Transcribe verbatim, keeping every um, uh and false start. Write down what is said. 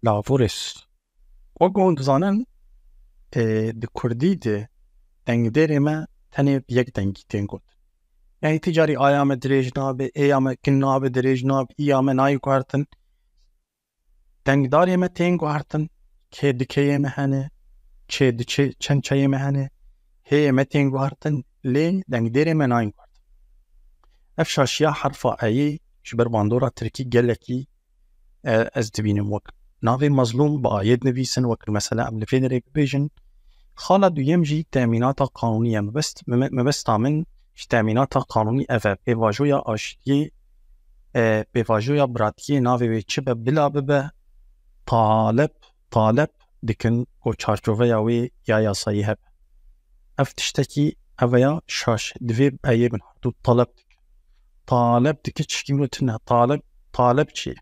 Lavorês. Wek hûn dizanin, e, di kurdî de dengdêrê me tenê bi yek dengî tên gotin. Yani ti carî aya me dirêj nabe, ê ya me kin nabe, dirêj nabe, î ya me nayê guhertin. Dengdarê me tên guhertin, kê di keyê me hene, çê di çê, çend çeyê me hene, hêyê me tên guhertin, lê dengdêrê me nayên guhertin. Ev şaşiya herfa eyê ji ber bandora tirkî gelekî, e, ez dibînim wek navê mezlûm bi ayê dinivîsin, wek mesela em li vê derê bibêjin. Xala duyem jî temînata qanûnî ye. Mebest-, mebe-, mebesta min ji temînata qanûnî ev e. Pêvajoya aştiyê, e, pêvajoya biratiyê navê wê çi be bila bibe, talep, talep dikin ku çarçoveya wê ya yasayî hebe. Ev tiştekî ev ya şaş. Divê eyê bin herdu talep dikin. Talep dike çikî wilo tune. Talep, talep çi?